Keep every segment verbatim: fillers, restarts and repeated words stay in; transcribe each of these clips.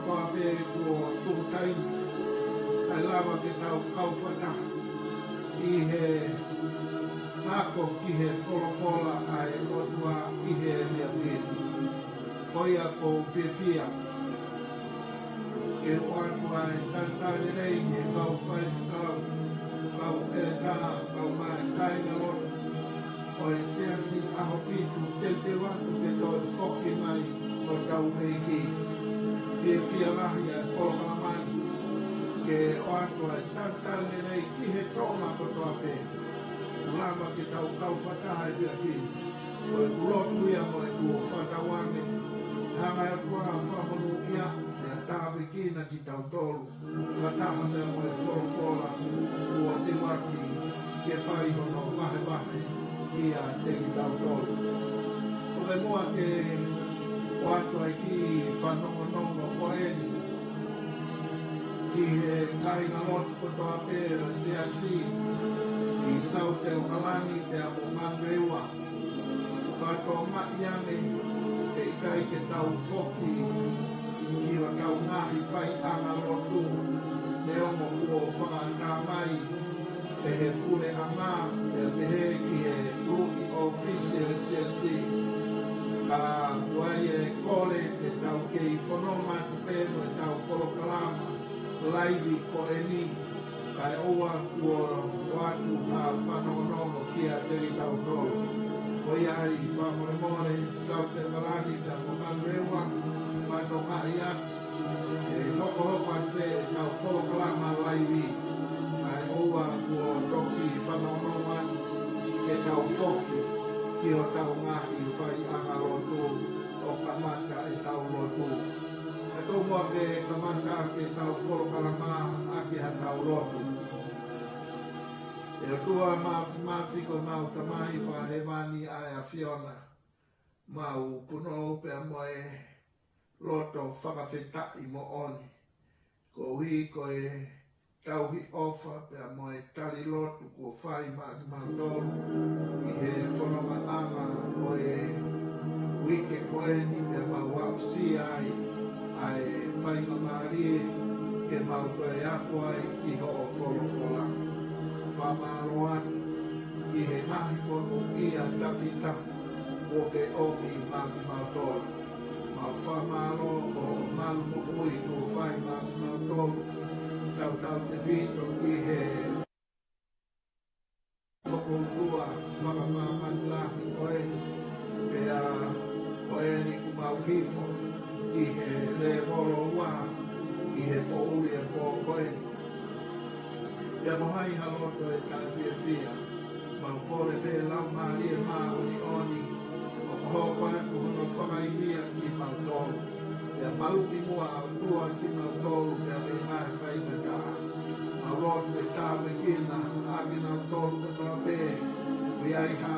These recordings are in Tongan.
Pea kuo tuʻu taimi, kae lava ke tau kau fakataha ʻi he ako ki he folofola ʻa e ʻOtua ʻi he efiafi ni. Ko ia ʻoku ou fiefia ke ʻoatu ʻa e talitali lelei ki he kau faifekau, kau ʻeletā, kau mai kāingalotu ʻo e Siasi ʻAhofitu, teuteu atu ke toe foki mai hotau ʻEiki. Fiefia lahi ʻa e polokalama ni ke ʻoatu ʻa e talitali lelei ki he Tonga kotoa pē. Kuo lava ke tau kau fakataha he efiafi ni. Ko ʻeku lotu ia mo ʻeku fakatauange, hanga ʻe he ʻOtua ʻo fakamonūʻia, pea tāpuekina kitautolu fakataha pea mo e folofola kuo teuaki ke fai hono vahevahe kiate kitautolu. Ko e meʻa ke ʻoatu ʻa e kiʻi fanongonongo ko eni ki he kāingalotu kotoa pē ʻo e Siasi ʻi Saute ʻAokalani pea mo Manurewa. Fakatokangaʻi ange, heʻikai ke tau foki ki hotau ngaahi faiʻanga lotu, neongo kuo fakaʻatā mai ʻe he puleʻanga, pea pehē ki he ʻuluʻi ʻōfisi ʻo e Siasi. Ka ʻoku ʻi ai e kole ke tau kei fononga atu pē mo ʻetau polokalama laivi ko eni, kae ʻoua kuo ʻoatu ha fanongonongo kiate kitautolu. Ko ia ai fakamolemole, Saute ʻAokalani pea mo Manurewa, fakatokangaʻi atu, ʻe hokohoko atu pē ʻetau polokalama laivi, kae ʻoua kuo toki fanongonongo atu ke tau foki ki hotau ngaahi faiʻanga lotu ʻo kamata ʻetau lotu. Ka tomuʻa ke kamata ʻaki ʻetau polokalama, ʻaki haʻatau lotu. ʻE ʻOtua Māfimafi, ko homau Tamai Fakahēvani ʻa e ʻAfiona, mau punou pea mo e loto fakafetaʻi moʻoni koeʻuhi ko e tauhi ʻofa pea mo e tali lotu kuo fai maʻa kimautolu ʻi he fonongaʻanga ʻo e uike ko eni, pea mau aʻusia ai ʻa e faingamālie ke mau toe ako ai ki hoʻo folofola. Fakamālō atu ki he ngaahi monūʻia takitaha kuo ke ʻomi maʻa kimautolu. Mau fakamālō ko hoʻo malu moʻui kuo fai maʻa kimautolu, tautautefito ki he fokoutua fakamāmani lahi ko eni, pea ko eni kuo mau hifo ki he lēvolo ua ʻi he poʻuli ʻo e pō ko eni. Pea ko hai ha loto ʻe taʻefiefia, mau kole pē Laumālie Māʻoniʻoni ʻo hokohoko atu hono fakaivia kimautolu. Pea maluʻi muʻa ʻOtua kimautolu pea mei he ngaahi faingataʻa. Mau lotu ke tāpuekina ʻa kinautolu kotoa pē ʻoku ʻi ai ha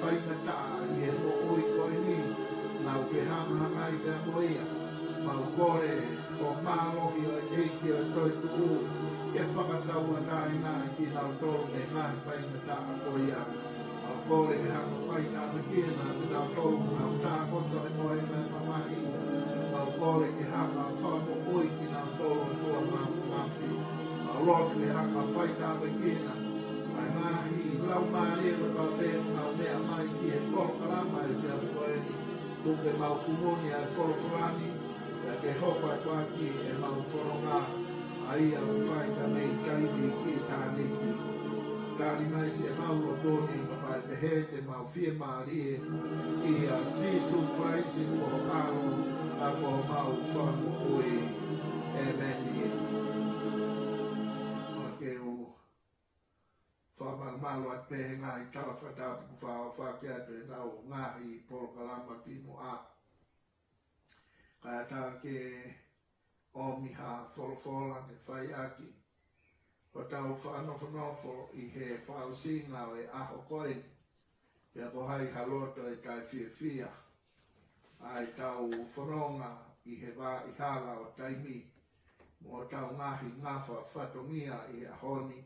faingataʻa ʻi he moʻui ko eni, nau fehangahangai pea mo ia. Mau kole ho mālohi ʻo e ʻEiki ʻo e toetuʻu ke fakatauʻatāinaʻi kinautolu mei he ngaahi faingataʻa ko ia. Mau kole ke hanga ʻo fai tāpuekina kinautolu ʻoku nau tākoto he mohenga ʻo e mamahi. Mau kole ke hanga ʻo fakamoʻui kinautolu, ʻOtua Māfimafi. Mau lotu ke hanga ʻo fai tāpuekina ʻa e ngaahi laumālie kotoa pē ʻoku nau meʻa mai ki he polokalama he efiafi ko eni. Tuku ke mau kumuni ʻa e folofola ni, pea ke hoko atu ʻaki ʻemau fononga, ʻa ia ʻoku fai mei taimi ki ʻitāniti. Tali mai siʻemau lotu ni, ka ʻe pehē te mau fiemālie, ʻia Sīsū Kalaisi ko ho ʻAlo, ka ko homau Fakamoʻui. ʻĒmeni. ʻOku ou fakamalumalu atu pē he ngaahi tala fakatapu kuo fai atu ʻe heʻetau ngaahi polokalama kimuʻa. Kae ʻatā ke ʻomi ha folofola ke fai ʻaki hotau fakanofonofo ʻi he fakaʻosinga ʻo e ʻaho ko eni. Pea ko hai ha loto ʻe taʻefiefia, ʻa ʻetau fononga ʻi he vaʻa hala ʻo taimi mo hotau ngaahi ngafa fatongia ʻi he ʻaho ni,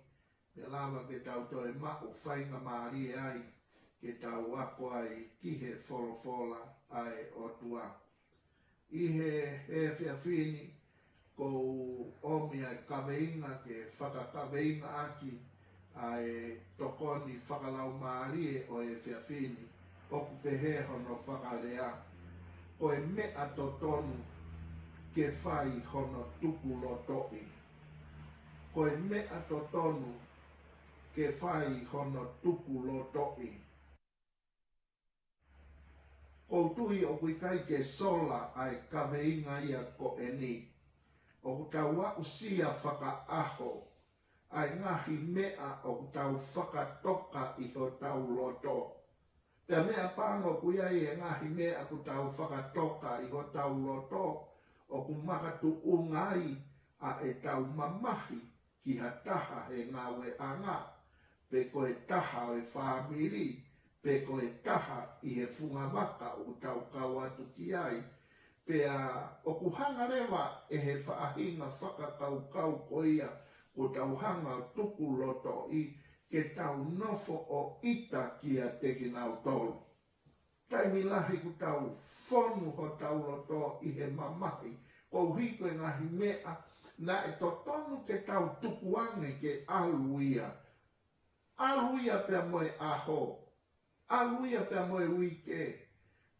pea lava ke tau toe maʻu faingamālie ai ke tau ako ai ki he folofola ʻa e ʻOtua. ʻI he, he efiafi ni, ʻoku ou ʻomi ʻa e kaveinga ke fakakaveinga ʻaki ʻa e tokoni fakalaumālie ʻo e efiafi ni, ʻoku pehē hono fakalea: Ko e meʻa totonu ke fai hono tukulotoʻi. Ko e meʻa totonu ke fai hono tukulotoʻi. ʻOku ou tui ʻoku ʻikai ke sola ʻa e kaveinga ia ko eni. ʻOku tau aʻusia fakaʻaho ʻa e ngaahi meʻa ʻoku tau fakatoka ʻi hotau loto. Pea meʻapango ʻoku ʻi ai e ngaahi meʻa ʻoku tau fakatoka ʻi hotau loto, ʻoku makatuʻunga ai ʻa ʻetau mamahi ki ha taha he ngāueʻanga, pe ko e taha ʻo e fāmili, pe ko e taha ʻi he fungavaka ʻoku tau kau atu ki ai. Pea ʻoku hanga leva ʻe he faʻahinga fakakaukau ko ia ʻoku tau hanga ʻo tukulotoʻi ke tau nofo ʻo ʻita kiate kinautolu. Taimi lahi ʻoku tau fonu hotau loto ʻi he mamahi, koeʻuhi ko e ngaahi meʻa naʻe totonu ke tau tukuange ke ʻalu ia. ʻAlu ia pea mo e ʻaho. ʻAlu ia pea mo e uike.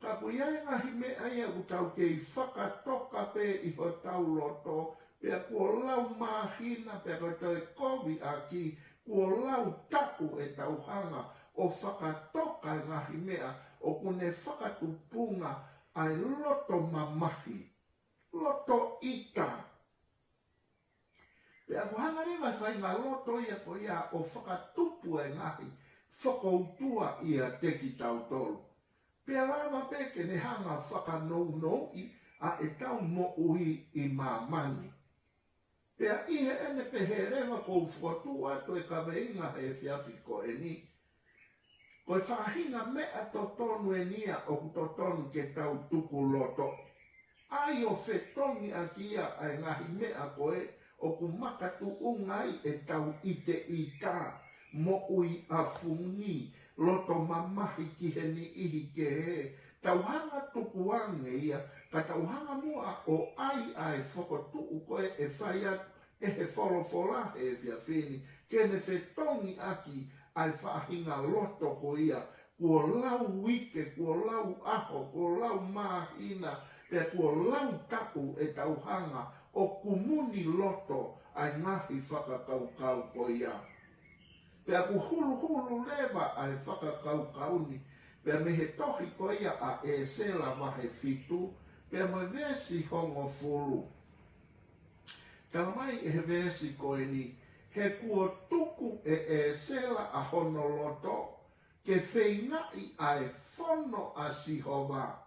Ka ʻoku ʻi ai e ngaahi meʻa ia ʻoku tau kei fakatoka pē ʻi hotau loto, pea kuo lau māhina, pea ko e toe kovi ʻaki, kuo lau taʻu ʻetau hanga ʻo fakatoka e ngaahi meʻa ʻoku ne fakatupunga ʻa e loto mamahi, loto ʻita. Pea ʻoku hanga leva e faʻahinga loto ia ko ia ʻo fakatupu e ngaahi fokoutua ʻiate kitautolu. Pea lava pē ke ne hanga ʻo fakanounouʻi ʻa ʻetau moʻui ʻi māmani. Pea ʻi heʻene pehē leva, ʻoku ou fokotuʻu atu e kaveinga he efiafi ko eni: Ko e faʻahinga meʻa totonu eni ia ʻoku totonu ke tau tukulotoʻi. ʻAi ʻo fetongi ʻaki ia ʻa e ngaahi meʻa ko ē ʻoku makatuʻunga ai ʻetau ʻiteʻita, moʻui ʻafungi, loto mamahi ki he niʻihi kehe. Tau hanga ʻo tukuange ia, ka tau hanga muʻa ʻo ʻai ʻa e fokotuʻu ko ē ʻe fai atu ʻe he folofola he efiafi ni, ke ne fetongi ʻaki ʻa e faʻahinga loto ko ia, kuo lau uike, kuo lau ʻaho, kuo lau māhina, pea kuo lau taʻu ʻetau hanga ʻo kumuni loto ʻa e ngaahi fakakaukau ko ia. Pea ʻoku huluhulu leva ʻa e fakakaukau ni pea mei he tohi ko ia ʻa ʻEsela vahe fitu, pea mo e veesi hongofulu. Talamai ʻe he veesi ko eni: He kuo tuku ʻe ʻEsela ʻa hono loto ke feingaʻi ʻa e fono ʻa Sihova,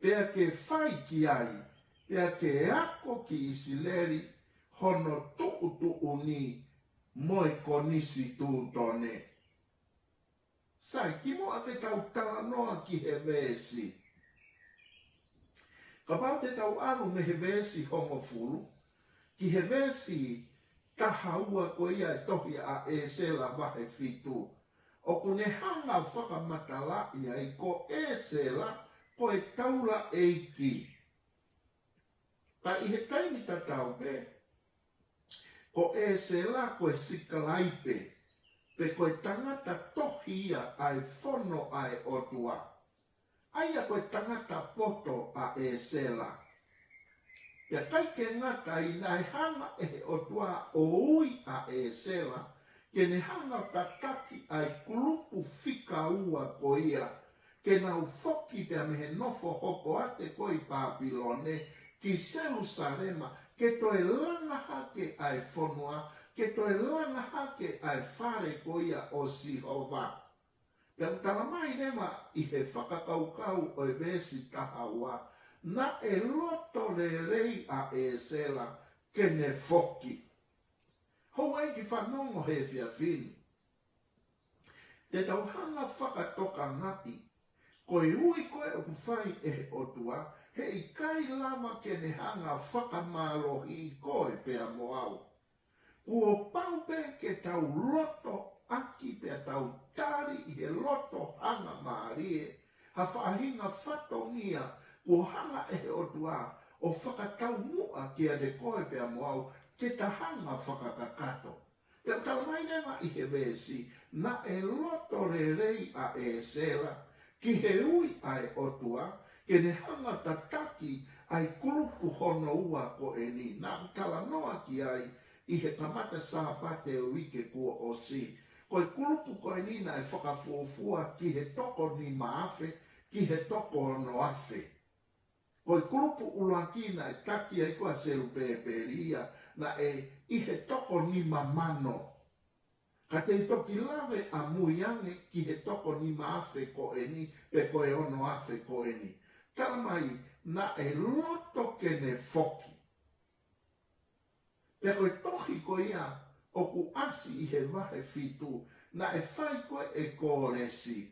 pea ke fai ki ai, pea ke ako ki ʻIsileli hono tuʻutuʻuni mo e konisitūtone. Sai, kimuʻa pea tau talanoa ki he veesi. Kapau te tau ʻalu mei he veesi hongofulu ki he veesi taha ua ko ia e tohi ʻa ʻEsela vahe fitu, ʻoku ne hanga ʻo fakamatalaʻi ai ko ʻEsela ko e taulaʻeiki. Pea ʻi he taimi tatau pē, ko ʻEsela ko e sikalaipe, pe ko e tangata tohi ia ʻa e fono ʻa e ʻOtua. ʻA ia ko e tangata poto ʻa ʻEsela. Pea ʻikai ke ngata ai, naʻe hanga ʻe he ʻOtua ʻo ui ʻa ʻEsela ke ne hanga ʻo tataki ʻa e kulupu fika ua ko ia, ke nau foki pea mei he nofo hopoate ko ē ʻi Papilone ki Selusalema, ke toe langa hake ʻa e fonua, ke toe langa hake ʻa e fale ko ia ʻo Sihova. Pea ʻoku talamai leva ʻi he fakakaukau ʻo e veesi taha ua, naʻe loto lelei ʻa ʻEsela ke ne foki. Houʻeiki fanongo he efiafi ni, te tau hanga ʻo fakatokangaʻi, ko e ui ko ē ʻoku fai ʻe he ʻOtua, heʻikai lava ke ne hanga ʻo fakamālohiʻi koe pea mo au. Kuo pau pē ke tau loto ʻaki pea tau tali ʻi he loto hangamālie ha faʻahinga fatongia Kuo hanga ʻe he ʻOtua ʻo fakataumuʻa kiate koe pea mo au ke ta hanga fakakakato. Pea ʻoku tala mai leva ʻi he veesi, naʻe loto lelei ʻa ʻĒsela ki he ui ʻa e ʻOtua, ke ne hanga tataki ʻa e kulupu hono ua ko eni. Naʻa ku talanoa ki ai ʻi he kamata Sāpate ʻo e uike kuo ʻosi. Ko e kulupu ko eni naʻe fakafuofua ki he toko nima afe, ki he toko ono afe. Ko e kulupu ʻuluaki naʻe taki ai ko ē ʻa Selupēpeli ia, naʻe ʻi he toko nima mano. Ka te u toki lave ʻamui ange ki he toko nima afe ko eni, pe ko e ono afe ko eni. Tala mai, naʻe loto ke ne foki. Pea ko e tohi ko ia ʻoku ʻasi ʻi he vahe fitu, naʻe fai ko ē ʻe Kōlesi.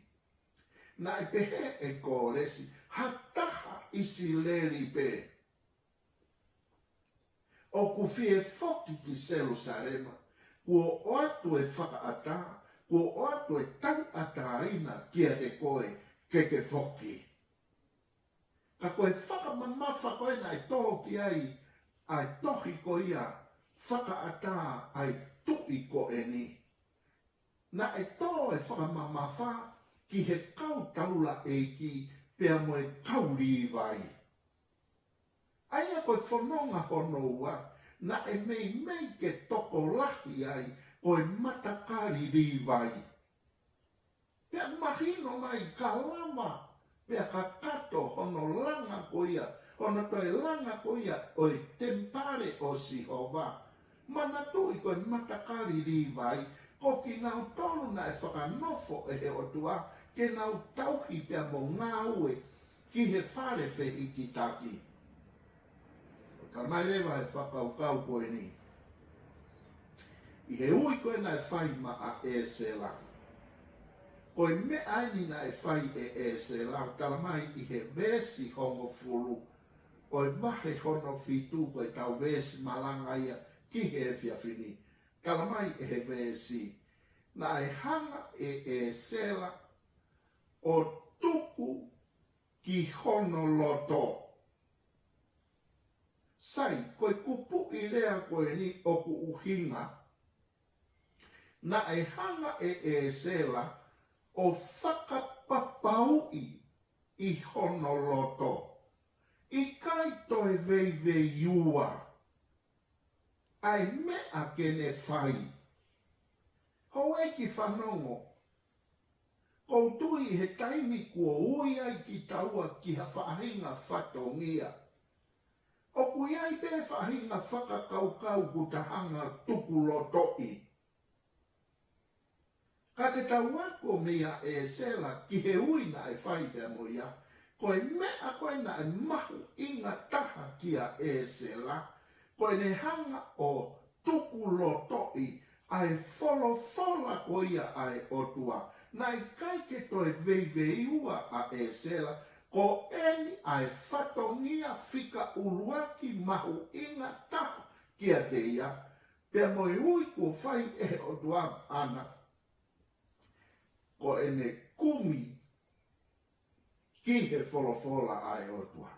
Naʻe pehē ʻe Kōlesi, ha taha ʻIsileli pē ʻoku fie foki ki Selusalema, kuo ʻoatu e fakaʻatā, kuo ʻoatu e tauʻatāina kiate koe ke ke foki. Ka ko e fakamamafa ko ē naʻe tō ki ai ʻa e tohi ko ia, fakaʻatā ʻa e tuʻi ko eni. Naʻe tō e fakamamafa ki he kau taulaʻeiki pea mo e kau Līvai. ʻA ia ko e fononga hono ua, naʻe meimei ke tokolahi ai ko e matakali Līvai. Pea mahino mai ka lava, pea kakato hono langa ko ia, hono toe langa ko ia ʻo e temipale ʻo Sihova. Manatuʻi ko e matakali Līvai, ko kinautolu naʻe fakanofo ʻe he ʻOtua ke nau tauhi pea mo ngāue ki he fale fehikitaki. Ka mai leva e fakakaukau ko eni. ʻI he ui ko ē naʻe fai maʻa ʻĒsela. Ko e meʻa eni naʻe fai ʻe ʻĒsela, ʻoku tala mai ʻi he veesi hongofulu ʻo e vahe hono fitu, ko e tau veesi malanga ia ki he efiafi ni. Tala mai ʻe he veesi, naʻe hanga ʻe ʻĒsela ʻo tuku ki hono loto. Sai, ko e kupuʻi lea ko eni ʻoku ʻuhinga, naʻe hanga ʻe ʻĒsela ʻo fakapapauʻi ʻi hono loto. ʻIkai toe veiveiua ʻa e meʻa ke ne fai. Houʻeiki fanongo, ʻoku ou tui he taimi kuo ui ai kitaua ki ha faʻahinga fatongia, ʻoku ʻi ai pē faʻahinga fakakaukau ʻoku ta hanga tukulotoʻi. Ka ke tau ako meia ʻĒsela ki he ui naʻe fai pea mo ia, ko e meʻa ko ē naʻe mahuʻinga taha kia ʻĒsela, ko ʻene hanga ʻo tukulotoʻi ʻa e folofola ko ia ʻa e ʻOtua. Naʻe ʻikai ke toe veiveiua ʻa ʻĒsela, ko eni ʻa e fatongia fika ʻuluaki mahuʻinga taha kiate ia, pea mo e ui kuo fai ʻe he ʻOtua maʻana, ko ʻene kumi ki he folofola ʻa e ʻOtua.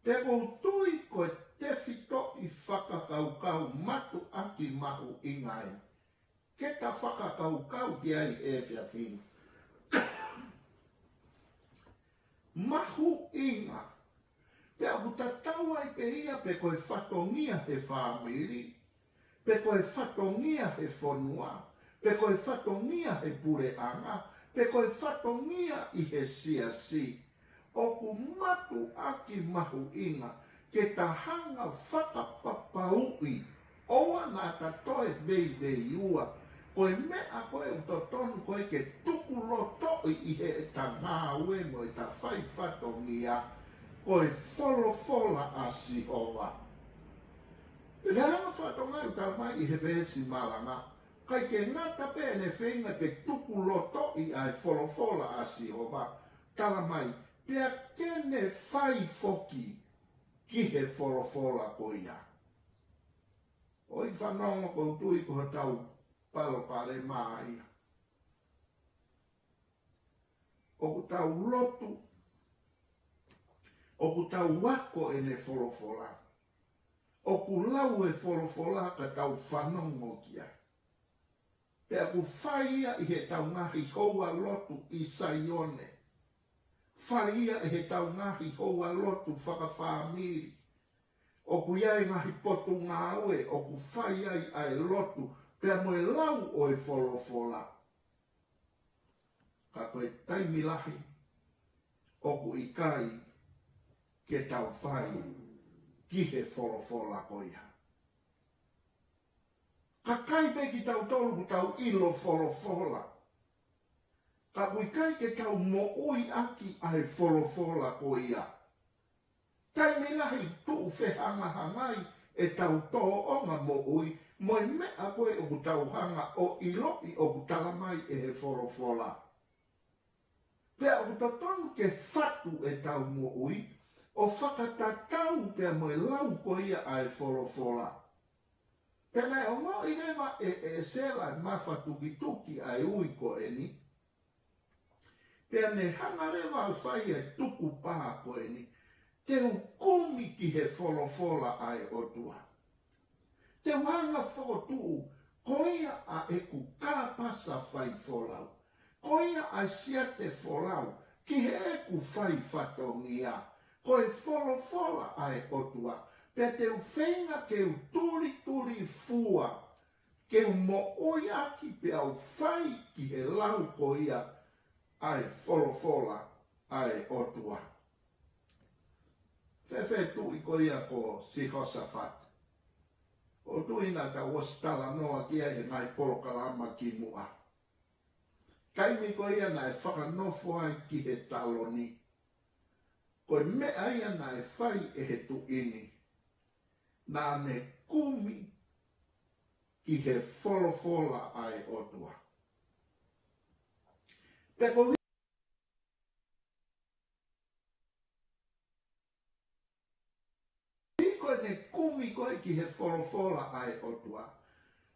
Pea ʻoku ou tui ko e tefitoʻi fakakaukau mātuʻaki mahuʻinga eni ke ta fakakaukau ki ai he efiafi ni. Mahuʻinga. Pea ʻoku tatau ai pē ia pe ko e fatongia he fāmili, pe ko e fatongia he fonua, pe ko e fatongia he puleʻanga, pe ko e fatongia ʻi he siasi. ʻOku mātuʻaki mahuʻinga ke ta hanga fakapapauʻi ʻoua naʻa ta toe veiveiua, ko e meʻa ko ē ʻoku totonu ko ē ke tukulotoʻi ʻi heʻeta ngāue mo ʻeta fai fatongia, ko e folofola ʻa Sihova. Pea langa fatongia ʻoku tala mai ʻi he veesi malanga, ʻikai ke ngata pē ʻene feinga ke tukulotoʻi ʻa e folofola ʻa Sihova, tala mai, pea ke ne fai foki ki he folofola ko ia. ʻOi fanongo, ʻoku ou tui ko hotau palopalema ia. ʻOku tau lotu, ʻOku tau ako ʻene folofola. ʻOku lau e folofola ka tau fanongo ki ai. Pea ʻoku fai ia ʻi heʻetau ngaahi houa lotu ʻi Saione. Fai ia ʻi heʻetau ngaahi houa lotu fakafāmili. ʻOku ʻi ai e ngaahi potungāue ʻoku fai ai ʻa e lotu pea mo e lau ʻo e folofola. Ka ko e taimi lahi ʻoku ʻikai ke tau fai ki he folofola ko ia. Kakai pē kitautolu ʻoku tau ʻilo folofola. Ka ʻoku ʻikai ke tau moʻui ʻaki ʻa e folofola ko ia. Taimi lahi tuʻu fehangahangai ʻetau tōʻonga moʻui mo e meʻa ko ē ʻoku tau hanga ʻo ʻiloʻi ʻoku tala mai ʻe he folofola. Pea ʻoku totonu ke fatu ʻetau moʻui ʻo fakatatau pea mo e lau ko ia ʻa e folofola. Pea naʻe ongoʻi leva ʻe, ʻe ʻEsela e mafatukituki ʻa e ui ko eni. Pea ne hanga leva ʻo fai e tukupā ko eni, te u kumi ki he folofola ʻa e ʻOtua. Te u hanga fokotuʻu, ko ia ʻa ʻeku kāpasa faifolau. Ko ia ʻa e siate folau, ki heʻeku fai fatongia. Ko e folofola ʻa e ʻOtua. Pea te u feinga ke u tulituli fua, ke u moʻui ʻaki pea u fai ki he lau ko ia ʻa e folofola ʻa e ʻOtua. Fēfē tuʻi ko ia ko Sihosafate? ʻOku ou tui naʻa tau ʻosi talanoa ki ai he ngaahi polokalama kimuʻa. Taimi ko ia naʻe fakanofo ai ki he taloni. Ko e meʻa ia naʻe fai ʻe he tuʻi ni. Naʻa ne kumi ki he folofola ʻa e ʻOtua. Pea ko e ko ʻene kumi ko ē ki he folofola ʻa e ʻOtua.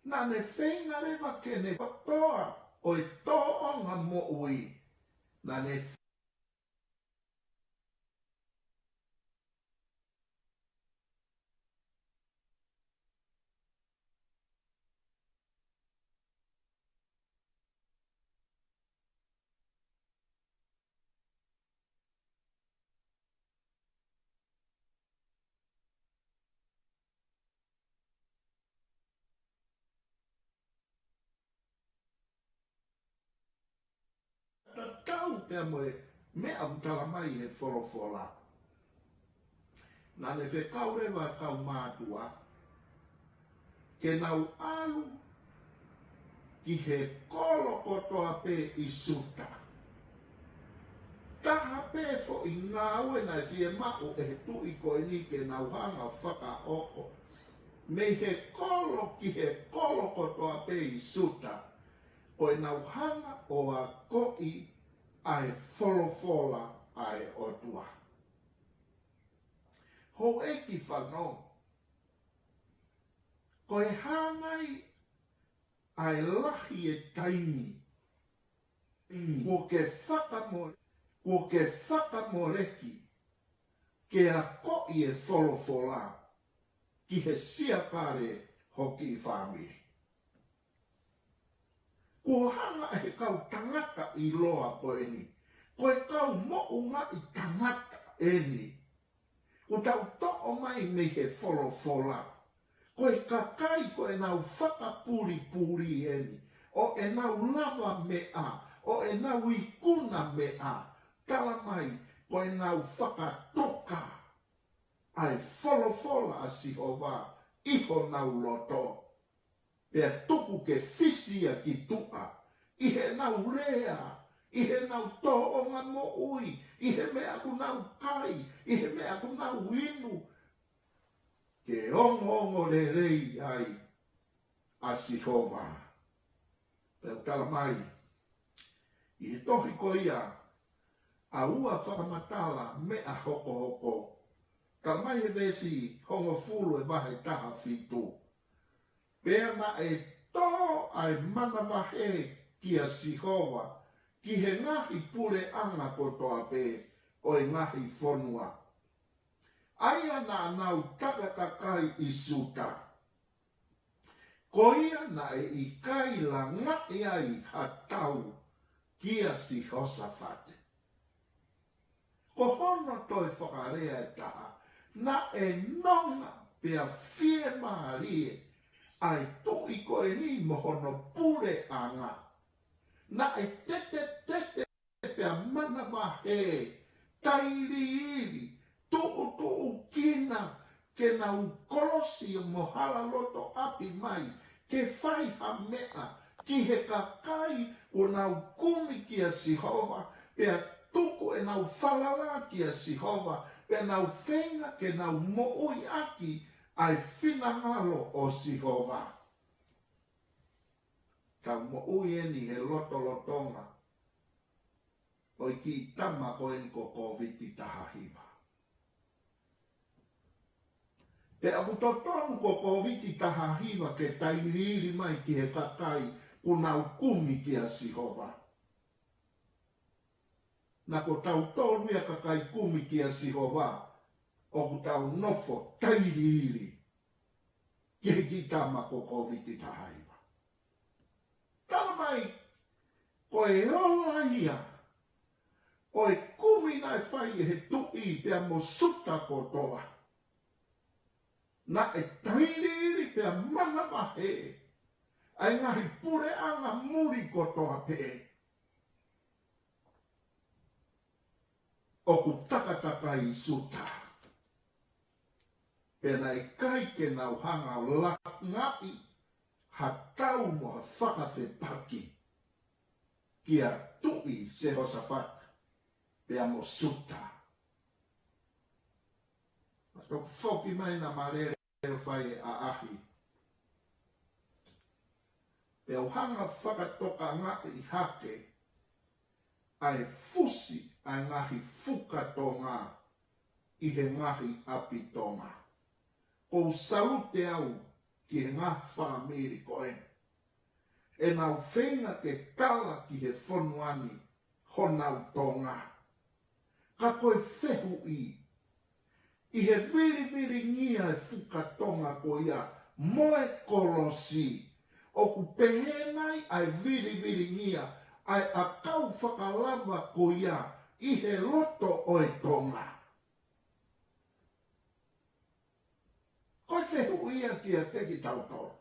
Naʻa ne feinga leva ke ne kotoa ʻo e tōʻonga moʻui. Naʻa ne tatau pea mo e meʻa ʻoku tala mai he folofola. Naʻa ne fekau leva e kau mātuʻa ke nau ʻalu ki he kolo kotoa pē ʻi Siuta. Taha pē foʻi ngāue naʻe fiemaʻu ʻe he tuʻi ko eni ke nau hanga ʻo fakahoko. Mei he kolo ki he kolo kotoa pē ʻi Siuta, ʻo ʻenau hanga ʻo akoʻi ʻa e folofola ʻa e ʻOtua. Houʻeiki fanongo, ko e hā nai ʻa e lahi e taimi kuo ke fakamo-, kuo ke fakamoleki ke akoʻi e folofola ki he siakale ho kiʻi fāmili. Kuo hanga ʻe he kau tangata ʻiloa ko eni, ko e kau moʻungaʻi tangata eni, kuo tau toʻo mai mei he folofola. Ko e kakai ko ʻenau fakapulipuli eni, ʻo ʻenau lavameʻa, ʻo ʻenau ikunameʻa, tala mai ko ʻenau fakatoka ʻa e folofola ʻa Sihova ʻi honau loto. Pea tuku ke fisi ia ki tuʻa, ʻi heʻenau lea, ʻi heʻenau tōʻonga moʻui, ʻi he meʻa ʻoku nau kai, ʻi he meʻa ʻoku nau inu, ke ongoongo lelei ai ʻa Sihova. Pea ʻoku tala mai ʻi he tohi ko ia ʻa Ua Fakamatala Meʻa Hokohoko, tala mai he veesi hongofulu e vahe taha fitu: Pea naʻe tō ʻa e manavahē kia Sihova ki he ngaahi puleʻanga kotoa pē ʻo e ngaahi fonua. ʻa ia naʻa nau takatakai ʻi Siuta. Ko ia naʻe ʻikai langaʻi ai ha tau kia Sihosafate. Ko hono toe fakalea ʻe taha, naʻe nonga pea fiemālie ʻa e tuʻi ko eni mo hono puleʻanga. Naʻe tetetete pea manavahē, tailiili, tuʻutuʻukina ke nau kolosi mo hala loto ʻapi mai, ke fai ha meʻa ki he kakai kuo nau kumi kia Sihova, pea tuku ʻenau falala kia Sihova, pea nau feinga ke nau moʻui ʻaki ʻa e finangalo ʻo Sihova. Tau moʻui eni he lotolotonga ʻo e kiʻi tama ko eni ko Kōviti taha hiva. Pea ʻoku totonu ko Kōviti taha hiva ke tailiili mai ki he kakai kuo nau kumi kia Sihova. Naʻa ko tautolu ia kakai kumi kia Sihova, ʻoku tau nofo tailiili ki he kiʻi tama ko Kōviti taha hiva. Tala mai, ko e ola ia ʻo e kumi naʻe fai ʻe he tuʻi pea mo Siuta kotoa. Naʻe tailiili pea manavahē ʻa e ngaahi puleʻanga muli kotoa pē ʻoku takatakai ʻi Siuta. Pea naʻe ʻikai ke nau hanga ʻo langaʻi ha tau mo ha fakafepaki kia Tuʻi Sihosafate pea mo Siuta. Toki foki mai naʻa ma lele ʻo fai e ʻaʻahi. Pea u hanga fakatokangaʻi hake ʻa e fusi ʻa e ngaahi fuka Tonga ʻi he ngaahi ʻapi Tonga. ʻOku ou salute au ki he ngaahi fāmili ko eni. ʻEnau feinga ke tala ki he fonua ni honau Tonga. Ka ko e fehuʻi, ʻi he vilivilingia e fuka Tonga ko ia mo e kolosi, ʻoku pehē nai ʻa e vilivilingia ʻa e ʻakau fakalava ko ia ʻi he loto ʻo e Tonga? Ko e fehuʻi ia kiate kitautolu.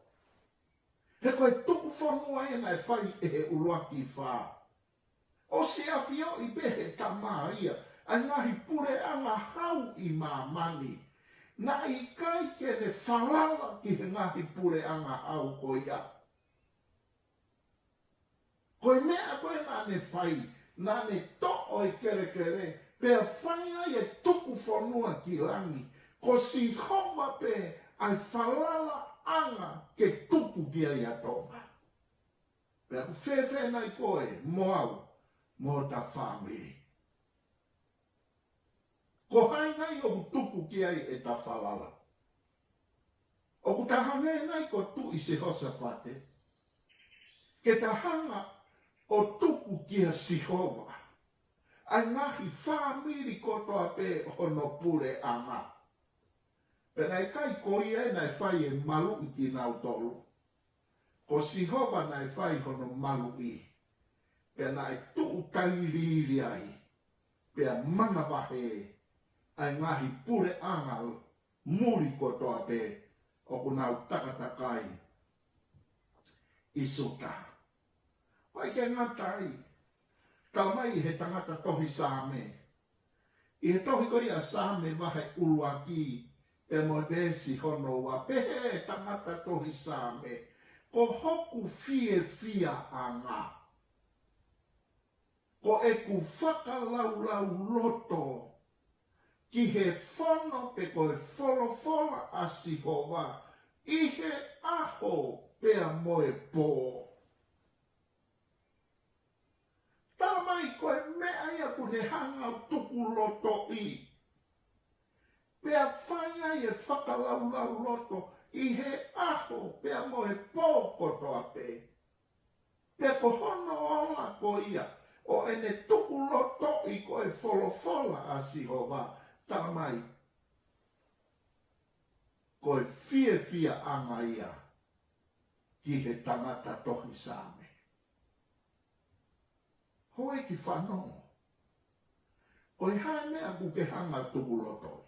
He ko e tuku fonua ia naʻe fai ʻe he ʻuluaki fā. ʻOsi ʻafioʻi pē he tama ia ʻa e ngaahi puleʻanga hau ʻi māmani. Naʻe ʻikai ke ne falala ki he ngaahi puleʻanga hau ko ia. Ko e meʻa ko ē naʻa ne fai, naʻa ne toʻo e kelekele, pea fai ai e tuku fonua ki langi. Ko Sihova pē ʻa e falalaʻanga ke tuku ki ai ʻa Tonga. Pea ʻoku fēfē nai koe mo au mo hota fāmili? Ko hai nai ʻoku tuku ki ai ʻeta falala? ʻOku ta hangē nai ko Tuʻi Sihosafate, ke ta hanga ʻo tuku kia Sihova ʻa e ngaahi fāmili kotoa pē ʻo hono puleʻanga? Pea naʻe ʻikai ko ia ē naʻe fai e maluʻi kinautolu. Ko Sihova naʻe fai hono maluʻi. Pea naʻe tuʻu tailiili ai, pea manavahē ʻa e ngaahi puleʻanga muli kotoa pē ʻoku nau takatakai ʻi Siuta. ʻOku ʻikai ke ngata ai, tala mai he tangata tohi Saame, ʻi he tohi ko ia Saame vahe ʻuluaki, pea mo e veesi hono ua, pehē ʻe he tangata tohi Saame, ko hoku fiefiaʻanga, ko ʻeku fakalaulauloto ki he fono pe ko e folofola ʻa Sihova ʻi he ʻaho pea mo e pō. Tala mai ko e meʻa ia ʻoku ne hanga ʻo tuku lotoʻi, pea fai ai e fakalaulauloto ʻi he ʻaho pea mo e pō kotoa pē. Pea ko hono ola ko ia ʻo ʻene tuku lotoʻi ko e folofola ʻa Sihova, tala mai, ko e fiefiaʻanga ia ki he tangata tohi Saame. Houʻeiki fanongo. Ko e hā e meʻa ʻoku ke hanga tukulotoi?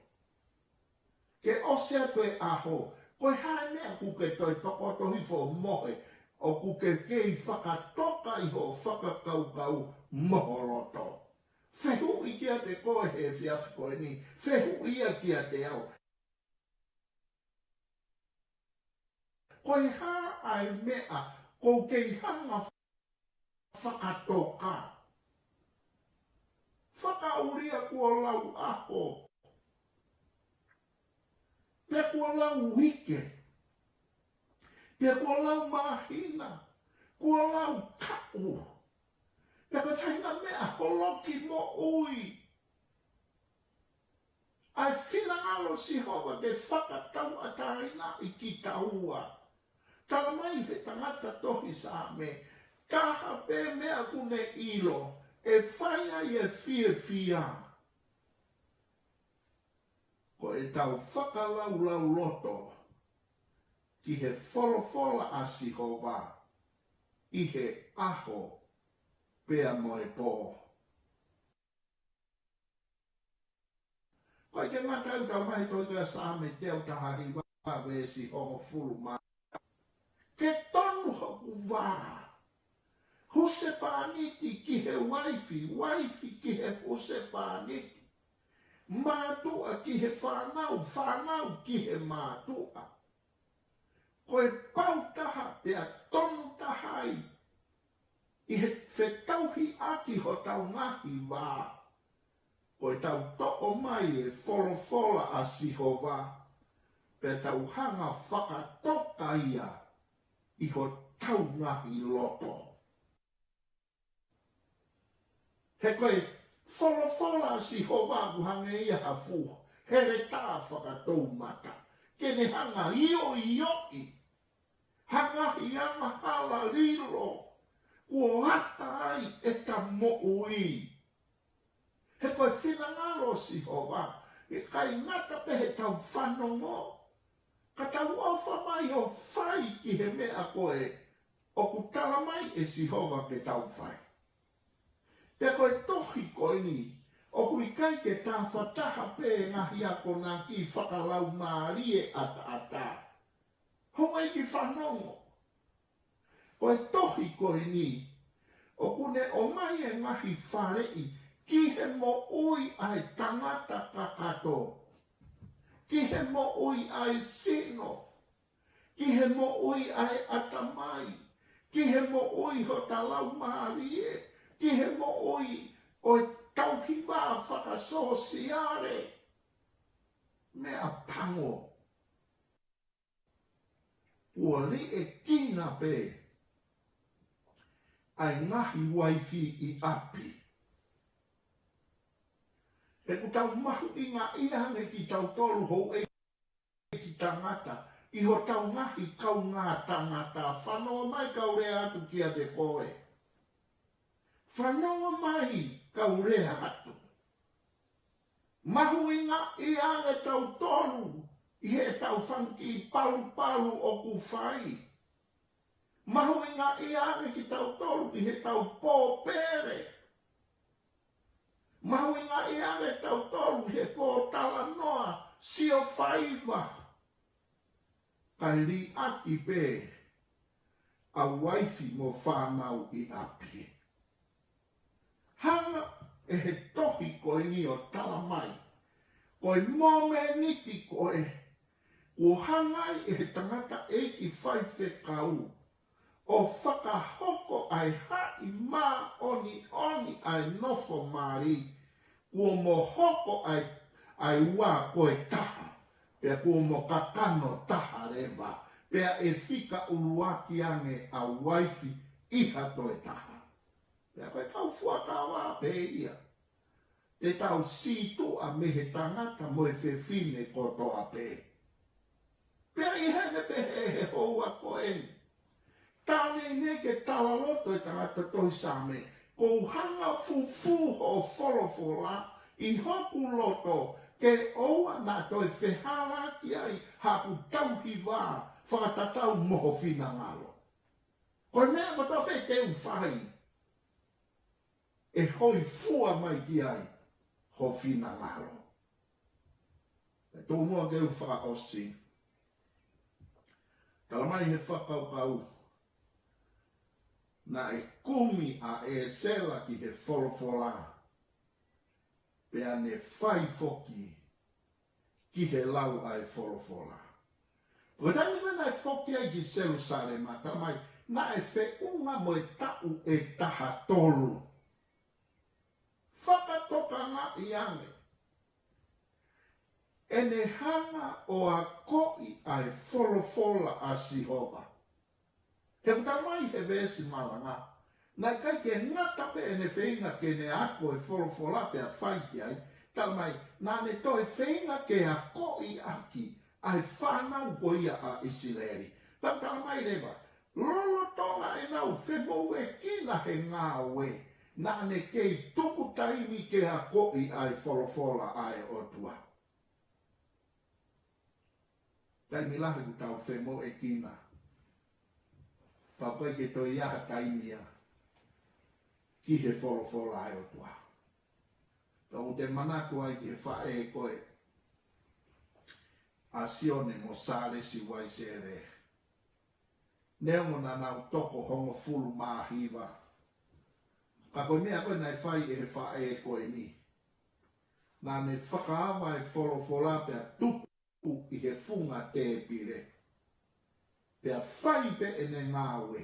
Ke ʻosi atu e ʻaho, ko e hā e meʻa ʻoku ke toe tokoto hifo mohe, ʻoku ke kei fakatoka ʻi hoʻo fakakaukau mo ho loto? Fehuʻi kiate koe he efiafi ko eni, fehuʻi ia kiate au. Ko e hā ʻa e meʻa ʻoku kei hanga fakatoka? Fakaʻulia kuo lau ʻaho, pe kuo lau uike, pe kuo lau māhina, kuo lau taʻu, pe ko e faʻahinga meʻa holoki moʻui. ʻA e finangalo Sihova ke fakatauʻatāinaʻi kitaua. Tala mai he tangata tohi Saame, taha pē meʻa ʻoku ne ʻilo, ʻe fai ai e fiefia. Ko ʻetau fakalaulauloto ki he folofola ʻa Sihova ʻi he ʻaho pea mo e pō. Ko e ke ngata ʻoku tau mai tohi ko ia Saame teau taha hiva veesi hongofulu mā. Ke tonu hoku vā. Husepāniti ki he uaifi, uaifi ki he husepāniti. Mātuʻa ki he fānau, fānau ki he mātuʻa. Ko e pau taha pea tonu taha ai ʻi he fetauhiʻaki hotau ngaahi vā, ko ʻetau toʻo mai e folofola ʻa Sihova, pea tau hanga fakatoka ia ʻi hotau ngaahi loto. He ko e folofola ʻa Sihova ʻoku hangē ia ha fuʻu heletā fakatoumata, ke ne hanga ʻo ioʻioʻi ha ngaahi angahala lilo kuo ʻata ai ʻeta moʻui. He ko e finangalo ʻo Sihova, ʻikai ngata pē heʻetau fanongo, ka tau ʻofa mai ʻo fai ki he meʻa ko ē ʻoku tala mai ʻe Sihova ke tau fai. Pea ko e tohi ko eni, ʻoku ʻikai ke tafataha pē ngaahi akonaki fakalaumālie ʻataʻatā. Houʻeiki fanongo. Ko e tohi ko eni, ʻoku ne ʻomai e ngaahi faleʻi ki he moʻui ʻa e tangata kakato, ki he moʻui ʻa e sino, ki he moʻui ʻa e ʻatamai, ki he moʻui hota laumālie, ki he moʻui ʻo e tauhivā fakasōsiale. Meʻapango. Kuo liʻekina pē ʻa e ngaahi uaifi ʻi ʻapi. He ʻoku tau mahuʻingaʻia ange kitautolu houʻeiki tangata ʻi hotau ngaahi kaungā tangata. Fanongo mai kau lea atu kiate koe. Fanongo mai kau lea atu. Mahuʻingaʻia ange tautolu ʻi heʻetau fanga kiʻi palupalu ʻoku fai. Mahuʻingaʻia ange kitautolu ʻi heʻetau pōpele. Mahuʻingaʻia ange tautolu ʻi he pōtalanoa, sio faiva. Kae liʻaki pē ʻa uaifi mo fānau ʻi ʻapi. Hanga ʻe he tohi ko eni ʻo tala mai, ko e momeniti ko ē kuo hanga ai ʻe he tangataʻeiki faifekau ʻo fakahoko ʻa e haʻi māʻoniʻoni ʻa e nofo mali, kuo mo hoko ʻa e, ʻa e ua ko e taha, pea kuo mo kakano taha leva, pea ʻe fika ʻuluaki ange ʻa uaifi ʻi ha toe taha. Pea ko e tau fuakava pē ia. Te tau sītuʻa mei he tangata mo e fefine kotoa pē. Pea ʻi heʻene pehē he houa ko eni, tā neʻineʻi ke talaloto e tangata tohi Saame, kuo u hanga fufū hoʻo folofola ʻi hoku loto, ke ʻoua naʻa toe fehālaaki ai haʻaku tauhi vā fakatatau mo ho finangalo. Ko e meʻa kotoa pē te u fai, ʻe hōifua mai ki ai ho finangalo. Pea tuku muʻa ke u fakaʻosi. Talamai he fakakaukau, naʻe kumi ʻa ʻĒsela ki he folofola, pea ne fai foki ki he lau ʻa e folofola. Ko e taimi ko ē naʻe foki ai ki Selusalema, talamai, naʻe feʻunga mo e taʻu ʻe taha tolu. Fakatokangaʻi ange ʻene hanga ʻo akoʻi ʻa e folofola ʻa Sihova. He ʻoku talamai he veesi malanga, naʻe ʻikai ke ngata pē ʻene feinga ke ne ako e folofola pea fai ki ai, talamai, naʻa ne toe feinga ke akoʻi ʻaki ʻa e fānau ko ia ʻa ʻIsileli. Pea talamai leva, lolotonga ʻenau femoʻuekina he ngāue, naʻa ne kei tuku taimi ke akoʻi ʻa e folofola ʻa e ʻOtua. Taimi lahi ʻoku tau femoʻuekina, pea ʻoku ʻikai ke toe ʻi ai ha taimi ia ki he folofola ʻa e ʻOtua. Pea ʻoku te manatu ai ki he faʻē ko ē ʻa Sione mo Sālesi Uaisele. Neongo naʻa nau toko hongofulu mā hiva, ka ko e meʻa ko ē naʻe fai ʻe he faʻē ko eni, naʻa ne fakaava e folofola pea tuku ʻi he funga tēpile, pea fai pē ʻene ngāue,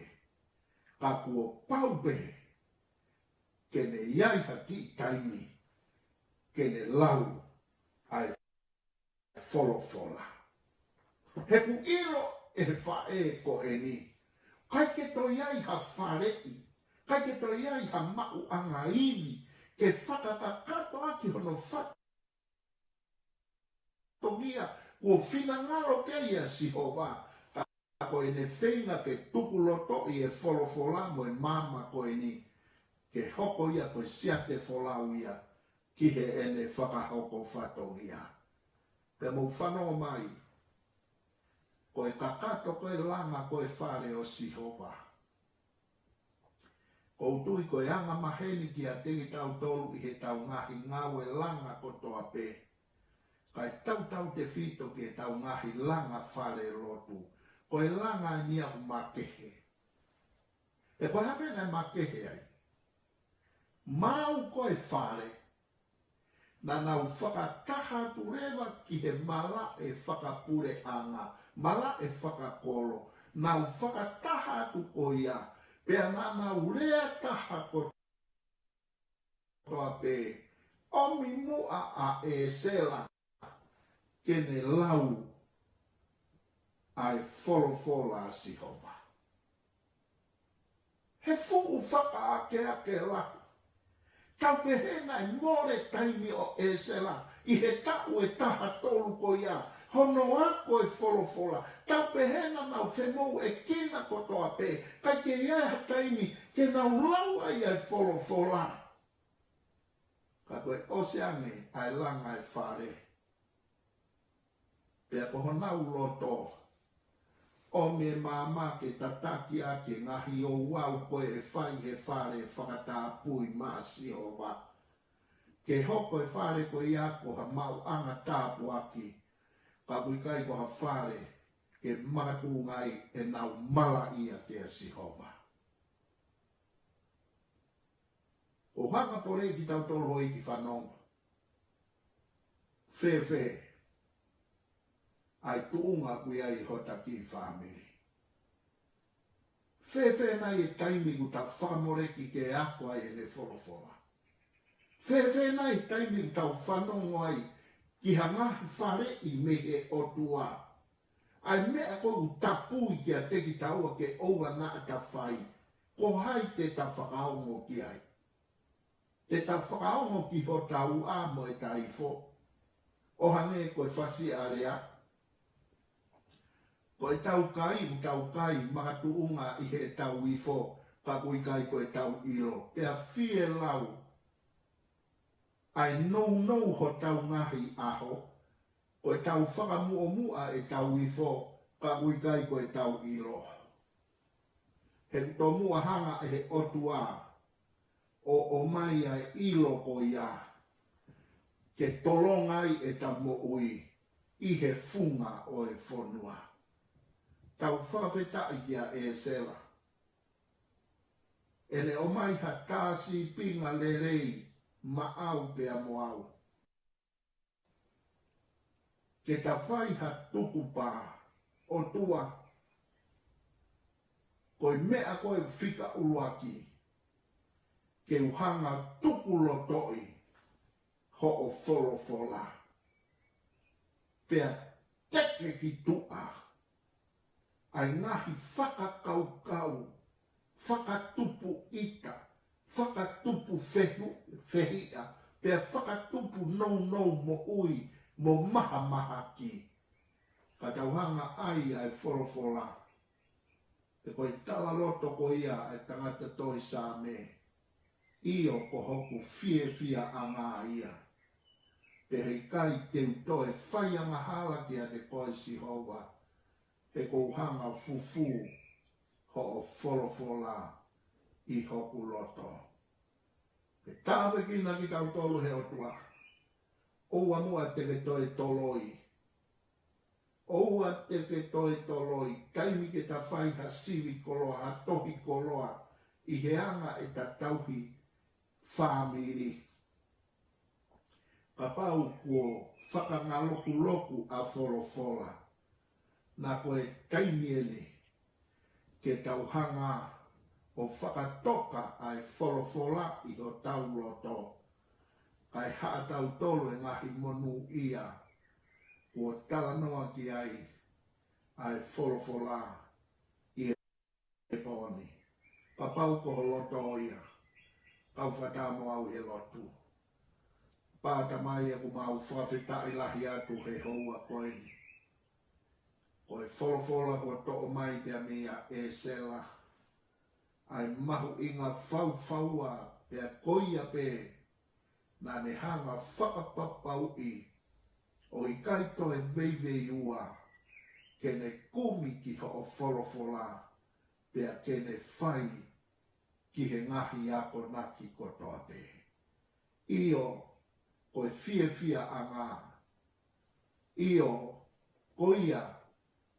ka kuo pau pē ke ne ʻi ai ha kiʻi taimi ke ne lau ʻa e folofola. He ʻoku ʻilo ʻe he faʻē ko eni, ʻikai ke toe ʻi ai ha faleʻi, ʻikai ke toe ʻi ai ha maʻuʻanga ivi ke fakakakato ʻaki hono fatongia kuo finangalo ki ai ʻa Sihova, ka ko ʻene feinga ke tukulotoʻi e folofola mo e maama ko eni, ke hoko ia ko e siate folau ia ki heʻene fakahoko fatongia. Pea mou fanongo mai, ko e kakato ko e langa ko e fale ʻo Sihova. ʻOku ou tui ko e anga maheni kiate kitautolu ʻi heʻetau ngaahi ngāue langa kotoa pē, kae tautautefito ki heʻetau ngaahi langa falelotu, ko e langa eni ʻoku makehe. He ko e hā pē naʻe makehe ai? Maʻu ko e fale, naʻa nau fakataha atu leva ki he malaʻe fakapuleʻanga, malaʻe fakakolo, nau fakataha atu ko ia, pea naʻa nau lea taha kotoa pē, ʻomi muʻa ʻa ʻĒsela ke ne lau ʻa e folofola ʻa Sihova. He fuʻu fakaakeake lahi. Tau pehē naʻe mole taimi ʻo ʻĒsela ʻi he taʻu ʻe taha tolu ko ia hono ako e folofola. Tau pehē naʻa nau femoʻuekina kotoa pē, ʻikai ke ʻi ai ha taimi ke nau lau ai ʻa e folofola. Ka ko e ʻosi ange ʻa e langa e fale, pea ko honau loto, ʻomi e maama ke tataki ʻaki e ngaahi ouau ko ē ʻe fai he fale fakatapui maʻa Sihova, ke hoko e fale ko ia ko ha maʻuʻanga tāpuaki, ka ʻoku ʻikai ko ha fale ke makatuʻunga ai ʻenau malaʻia kia Sihova. ʻOku ou hanga pole kitautolu ʻo ʻikai fanongo. Fēfē ʻa e tuʻunga ʻoku ʻi ai hota kiʻi fāmili? Fēfē nai e taimi ʻoku tau fakamoleki ke ako ai ʻene folofola? Fēfē nai e taimi ʻoku tau fanongo ai ki ha ngaahi faleʻi mei he ʻOtua? ʻA e meʻa ko ē ʻoku tapui kiate kitaua ke ʻoua naʻa ta fai, ko hai te ta fakaongo ki ai? Te ta fakaongo ki hotau ʻā mo ʻetau ifo, ʻo hangē ko e fasiʻi ʻa e lea, ko ʻetau kai ʻoku tau kai makatuʻunga ʻi heʻetau ifo, ka ʻoku ʻikai ko ʻetau ʻilo, pea fielau ʻa e nounou hotau ngaahi ʻaho, ko ʻetau fakamuʻomuʻa ʻetau ifo, ka ʻoku ʻikai ko ʻetau ʻilo. He ʻoku tomuʻa hanga ʻe he ʻOtua ʻo ʻomai ʻa e ʻilo ko ia, ke tolonga ai ʻeta moʻui ʻi he funga ʻo e fonua. Tau fakafetaʻi kia ʻEsela. ʻEne ʻomai ha tā sīpinga lelei maʻau pea mo au. Ke ta fai ha tukupā, ʻOtua, ko e meʻa ko e fika ʻuluaki, ke u hanga tukulotoʻi hoʻo folofola. Pea teke ki tuʻa ʻa e ngaahi fakakaukau, fakatupu ʻita, fakatupu fehu-, fehiʻa, pea fakatupu nounou moʻui mo mahamahaki. Ka tau hanga ʻai ʻa e folofola. He ko e talaloto ko ia ʻa e tangata tohi Saame. ʻIo, ko hoku fiefiaʻanga ia. Pea heʻikai te u toe fai angahala kiate koe Sihova. He ʻoku ou hanga fufū hoʻo folofola ʻi hoku loto. Ke tāpuekina kitautolu ʻe he ʻOtua. ʻOua muʻa te ke toe toloi. ʻOua te ke toe toloi. Taimi ke ta fai ha sivi koloa, ha tohi koloa, ʻi he anga ʻeta tauhi fāmili. Kapau kuo fakangalokuloku ʻa folofola, naʻa ko e taimi eni ke tau hanga ʻo fakatoka ʻa e folofola ʻi hotau loto. Kae haʻatautolu e ngaahi monūʻia kuo talanoa ki ai ʻa e folofola ʻi he pō ni. Kapau ko ho loto ia, kau fakataha mo au he lotu. Pā Tamai, ʻoku mau fakafetaʻi lahi atu he houa ko eni. Ko e folofola kuo toʻo mai pea mei a ʻEsela, ʻa e mahuʻinga faufaua pea ko ia pē naʻa ne hanga fakapapauʻi ʻo ʻikai toe veiveiua, ke ne kumi ki hoʻo folofola, pea ke ne fai ki he ngaahi akonaki kotoa pē. ʻIo, ko e fiefiaʻanga. ʻIo, ko ia,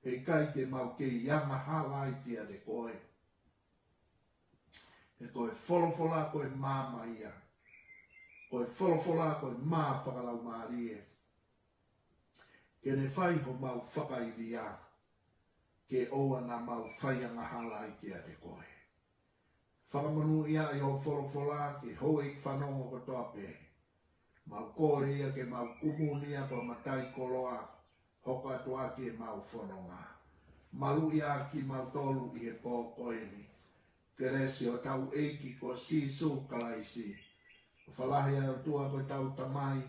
heʻikai te mau kei angahala ai kiate koe. He ko e folofola ko e maama ia. Ko e folofola ko e mā fakalaumālie. Ke ne fai homau fakaivia, ke ʻoua naʻa mau fai angahala ai kiate koe. Fakamonūʻia ʻi hoʻo folofola ki he houʻeiki fanongo kotoa pē. Mau kole ia ke mau kumi ia ko e mataʻikoloa, hoko atu ʻaki ʻemau fononga. Maluʻi ʻa kimautolu ʻi he pō ko eni. Kelesi ʻo hotau ʻEiki ko Sīsū Kalaisi, ʻofa lahi ʻa e ʻOtua ko hotau Tamai,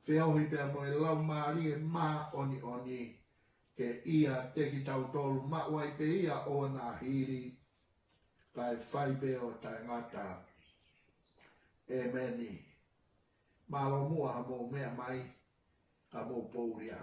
feohi pea mo e Laumālie Māʻoniʻoni, ke ʻiate kitautolu maʻu ai pē ia ʻo na hili, kae fai pē ʻo taʻengata. ʻEmeni. Mālō muʻa hoʻomou meʻa mai, ka mou poulia.